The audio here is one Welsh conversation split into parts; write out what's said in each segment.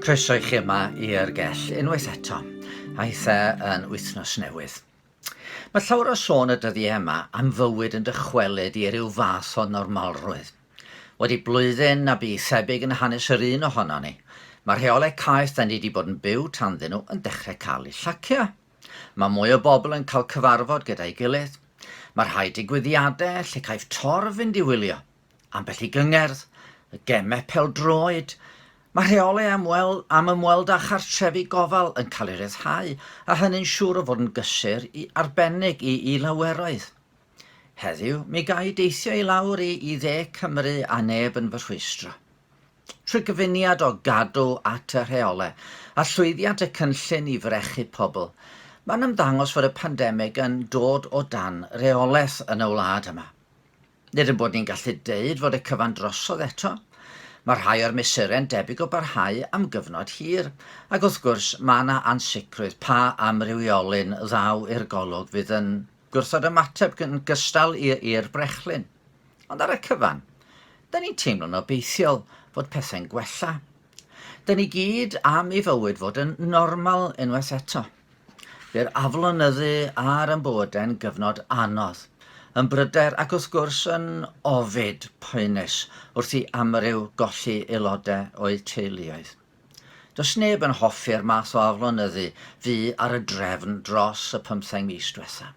Croeso i chi yma i'r gell unwaith eto, a hithe yn wythnos newydd. Mae llawer o sôn y dyddiau yma am fywyd yn dychwelyd i ryw fath o normalrwydd. Wedi blwyddyn na bu thebyg yn hanes yr un ohonon ni, mae rheolau caeth da ni wedi bod yn byw tanddyn nhw yn dechrau cael eu llacio. Mae mwy o bobl yn cael cyfarfod gyda'i gilydd. Mae rhai digwyddiadau lle caiff torf fynd i wylio. Ambell i gyngerdd, y gemau pêl-droed. Mae rheolau am, wel, am ymweld â chartrefi gofal yn cael eu rhyddhau, a hynny'n siŵr o fod yn gysur i arbennig i, i laweroedd. Heddiw, mi ga i deithio i lawr i, i dde Cymru a neb yn fy rhwystro. Trwy gyfuniad o gadw at y rheolau a llwyddiant y cynllun i frechu pobl, mae'n ymddangos fod y pandemig yn dod o dan reolaeth yn y wlad yma. Nid ein bod ni'n gallu deud fod y cyfan drosodd eto. Mae rhai o'r mesurau'n debyg o barhau am gyfnod hir, ac wrth gwrs mae yna ansicrwydd pa amrywiolyn ddaw i'r golwg fydd yn gwrthod ymateb yn gystal i'r brechlyn. Ond ar y cyfan, da ni'n teimlo'n obeithiol fod pethau'n gwella. Da ni gyd am i fywyd fod yn normal unwaith eto. Bu'r aflonyddu ar yn bywydau'n gyfnod anodd, yn bryder ac wrth gwrs yn ofid poenus wrth i amryw golli aelodau o'u teuluoedd. Does neb yn hoffi'r math o aflonyddu fu ar y drefn dros y pymtheng mis diwetha'.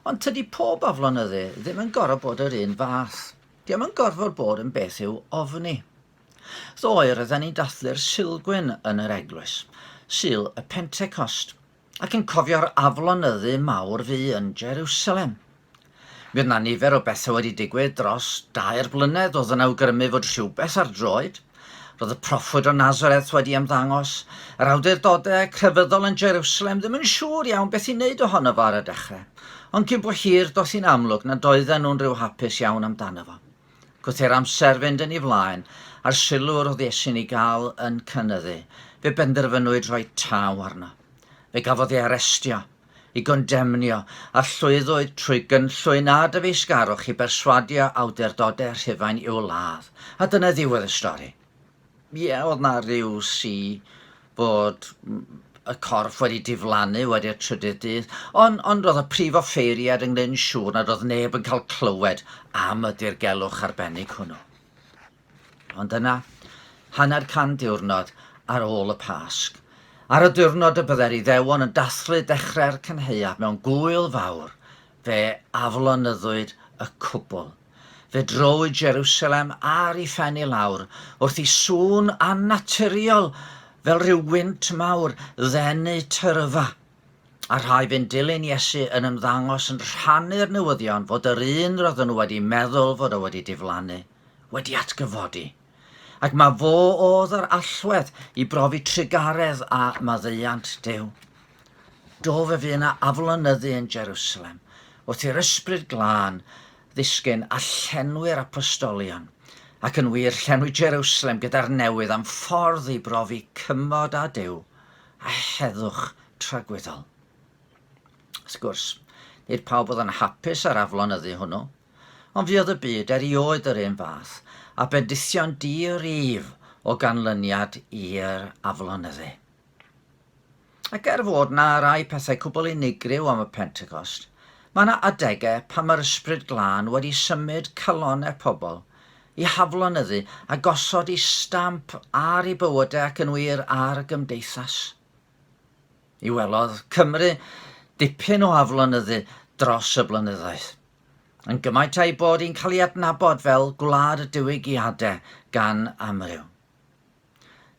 Ond tydi pob aflonyddu ddim yn gorfod bod yr un fath. Dio'm yn gorfod bod yn beth i'w ofni. Ddoe roedden ni'n dathlu'r Sulgwyn yn yr eglwys, Sul y Pentecost, ac yn cofio'r aflonyddu mawr fu yn Jerusalem. Mi oedd 'na nifer o bethau wedi digwydd dros dair blynedd oedd yn awgrymu fod rhywbeth ar droed. Roedd y proffwyd o Nazareth wedi ymddangos, yr awdurdodau crefyddol yn Jerusalem ddim yn siŵr iawn beth i wneud ohono fo ar y dechrau, ond cyn bo hir doth hi'n amlwg nad oedden nhw'n rhyw hapus iawn amdano fo. Gwrth i'r amser fynd yn ei flaen, a'r sylw yr oedd Iesu'n ei gael yn cynyddu, fe benderfynwyd rhoi taw arno. Fe gafodd ei arestio, ei gondemnio, a llwyddwyd trwy gynllwyn a dyfeisgarwch i berswadio awdurdodau Rhufain i'w ladd. A dyna ddiwedd y stori. Ie, oedd 'na ryw si fod y corff wedi diflannu wedi'r trydydd dydd, ond, ond roedd y prif offeiriad yn gwneud yn siŵr nad oedd neb yn cael clywed am y dirgelwch arbennig hwnnw. Ond yna, hanner can diwrnod ar ôl y Pasg, ar y diwrnod y byddai'r Iddewon yn dathlu dechrau'r cynhaeaf mewn gŵyl fawr, fe aflonyddwyd y cwbl. Fe drowyd Jerusalem ar ei phen i lawr, wrth i sŵn annaturiol, fel rhyw wynt mawr, ddenu tyrfa. A rhai fu'n dilyn Iesu yn ymddangos yn rhannu'r newyddion fod yr un roedden nhw wedi meddwl fod o wedi diflannu, wedi atgyfodi. Ac mae fo oedd yr allwedd i brofi trugaredd a maddeuant Duw. Do, fe fu yna aflonyddu yn Jerusalem, wrth i'r Ysbryd Glân ddisgyn a llenwi'r apostolion, ac yn wir llenwi Jerusalem gyda'r newydd am ffordd i brofi cymod â Duw a heddwch tragwyddol. Wrth gwrs, nid pawb oedd yn hapus â'r aflonyddu hwnnw, ond fuodd y byd erioed yr un fath, a bendithion di-rif o ganlyniad i'r aflonyddu. Ac er fod 'na rai pethau cwbl unigryw am y Pentecost, mae 'na adegau pan mae'r Ysbryd Glân wedi symud calonnau pobl i haflonyddu a gosod ei stamp ar eu bywydau ac yn wir ar y gymdeithas. Mi welodd Cymru dipyn o aflonyddu dros y blynyddoedd, yn gymaint a'i bod hi'n cael ei adnabod fel gwlad y diwygiadau gan amryw.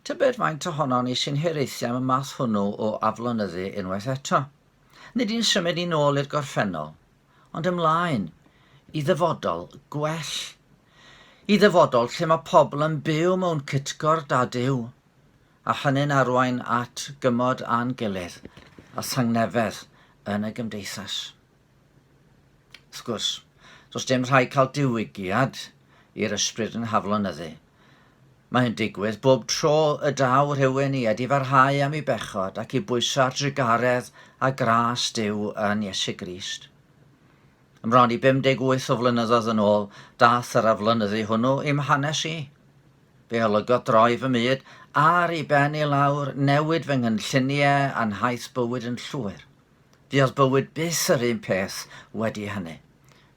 Tybed faint ohonon ni sy'n hiraethu am y math hwnnw o aflonyddu unwaith eto? Nid i'n symud ni'n ôl i'r gorffennol, ond ymlaen, i ddyfodol gwell. I ddyfodol lle mae pobl yn byw mewn cytgord â Duw, a hynny'n arwain at gymod â'n gilydd a thangnefedd yn y gymdeithas. Wrth gwrs, does dim rhaid cael diwygiad i'r ysbryd yn haflonyddu. Mae'n digwydd bob tro y daw rhywun i edifarhau am ei bechod ac i bwyso ar drugaredd a gras Duw yn Iesu Grist. Ymron i 58 o flynyddoedd yn ôl, dath yr aflonyddu hwnnw i'm hanes i. Fe olygodd droi fy myd ar i ben i lawr, newid fy nghynlluniau a'n nhaith bywyd yn llwyr. Fuodd bywyd byth yr un peth wedi hynny.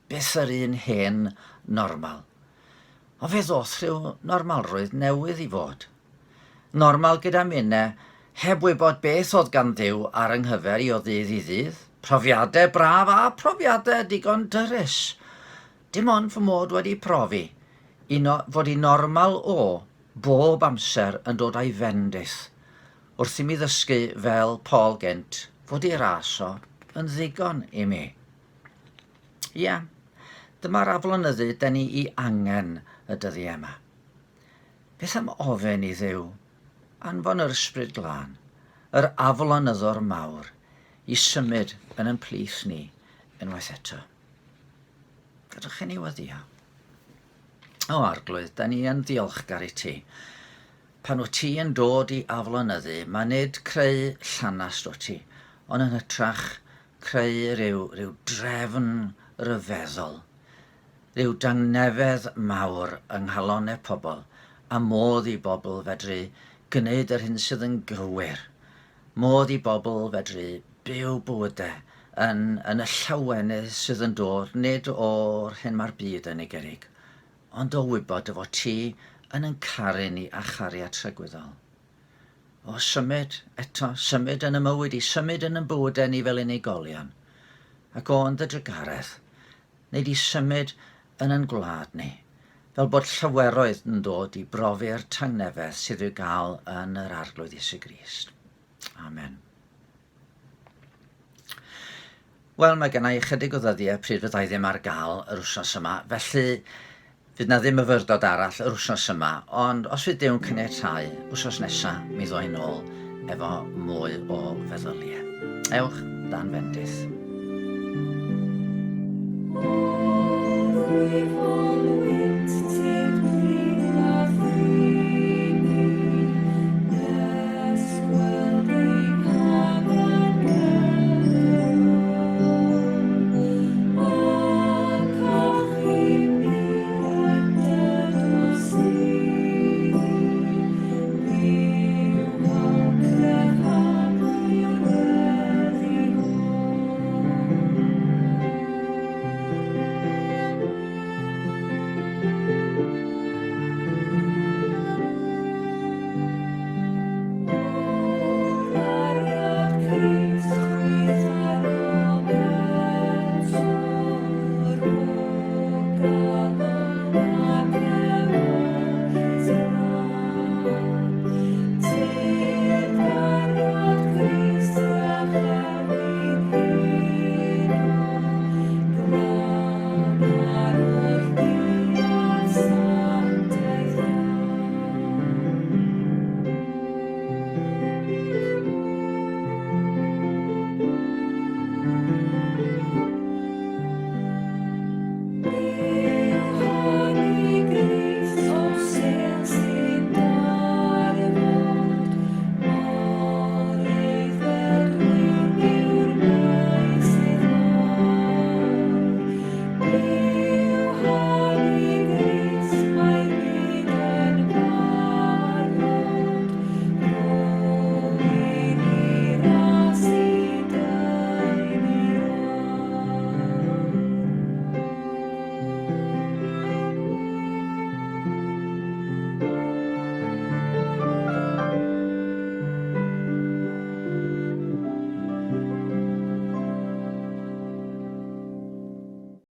Byth yr un hen normal. Ond fe ddoth rhyw normalrwydd newydd i fod. Normal gyda minne, heb wybod beth oedd gan Dduw ar 'y nghyfer i o ddydd i ddydd. Profiadau braf a profiadau digon dyrys. Dim ond fy mod wedi profi i no, fod i normal o bob amser yn dod a'i fendith, wrth i mi ddysgu fel Paul gynt, fod i ras o yn ddigon i mi. Ia, dyma'r aflonyddu 'den ni i angen y dyddiau yma. Beth am ofyn i Dduw anfon yr Ysbryd Glân, yr aflonyddwr mawr, i symud yn ein plith ni unwaith eto? Gadwch i ni weddio. O Arglwydd, da ni yn ddiolchgar i ti. Pan wyt ti yn dod i aflonyddu, mae nid creu llanast o ti, ond yn hytrach creu rhyw, rhyw drefn ryfeddol, rhyw dangnefedd mawr yng nghalonnau pobl, a modd i bobl fedru gwneud yr hyn sydd yn gywir, modd i bobl fedru byw bywydau yn, yn y llawenydd sydd yn dod nid o'r hyn mae'r byd yn ei gynnig, ond o wybod dy fod ti yn yn caru ni â chariad tragwyddol. O symud, eto, symud yn y mywyd i, symud yn yn bywydau ni fel unigolion, ac o yn dy drugaredd, neu di symud yn yn gwlad ni, fel bod llaweroedd yn dod i brofi'r tangnefedd sydd i'w gael yn yr Arglwydd Iesu Grist. Amen. Wel, mae gennau ychydig o ddyddiau pryd fyddai ddim ar gael yr wythnos yma, felly fydd na ddim myfyrdod arall yr wythnos yma, ond os fydd Duw'n caniatáu, wythnos nesa mi ddoi nôl efo mwy o feddyliau. Ewch dan fendith.